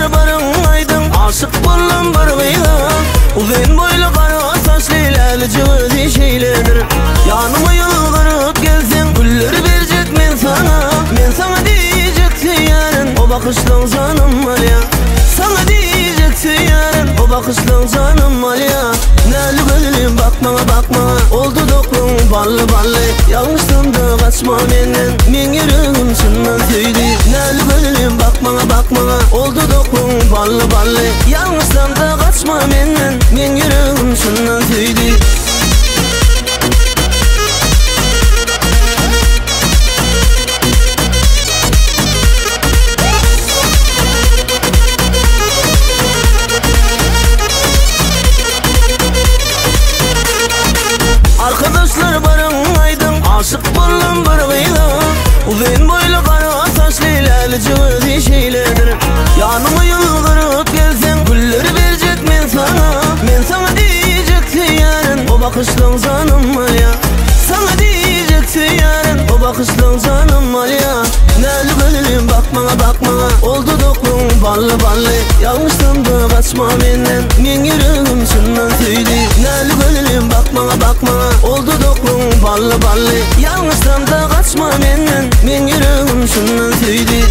Arkadaşlar baryň aýdyň Aşyk boldum bir gyza Uzyn boýly gara saçly Lälije gözi şeýledir Ýanyma ýylgyryp gelseň Gülleri berjek men saňa Men saňa diýjek söýýärin O bakyşlaň janym alýa Saňa diýjek söýýärin O bakyşlaň janym alýa Näli gözelim bak maňa bak maňa Ol dudaklyň bally bally Ýalňyşsam-da gaçma menden Meň ýüregim çyndan söýdi Näli gözelim bak maňa bak maňa Ol dudaklyň bally bally Ýalňyşsam-da gaçma menden Meň ýüregim çyndan söýdi. Arkadaşlar baryň aýdyň Aşyk boldum bir gyza Uzyn boýly gara saçly Lälije gözi şeýledir Ýanyma ýylgyryp gelseň Gülleri berjek men saňa Men saňa diýjek söýýärin O bakyşlaň janym alýa Saňa diýjek söýýärin O bakyşlaň janym alýa Näli gözelim bak maňa bak maňa Ol dudaklyň bally bally Ýalňyşsam-da gaçma menden Meň ýüregim çyndan söýdi Näli gözelim bak maňa bak maňa Ol dudaklyň bally bally Ýalňyşsam-da gaçma menden Meň ýüregim çyndan söýdi.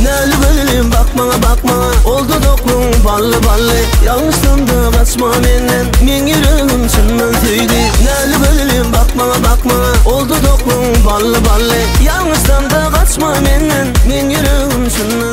Näli gözelim bak maňa bak maňa Ol dudaklyň bally bally Ýalňyşsam-da gaçma menden Meň ýüregim çyndan söýdi Näli gözelim bak maňa bak maňa Ol dudaklyň bally bally Ýalňyşsam-da gaçma menden Meň ýüregim çyndan.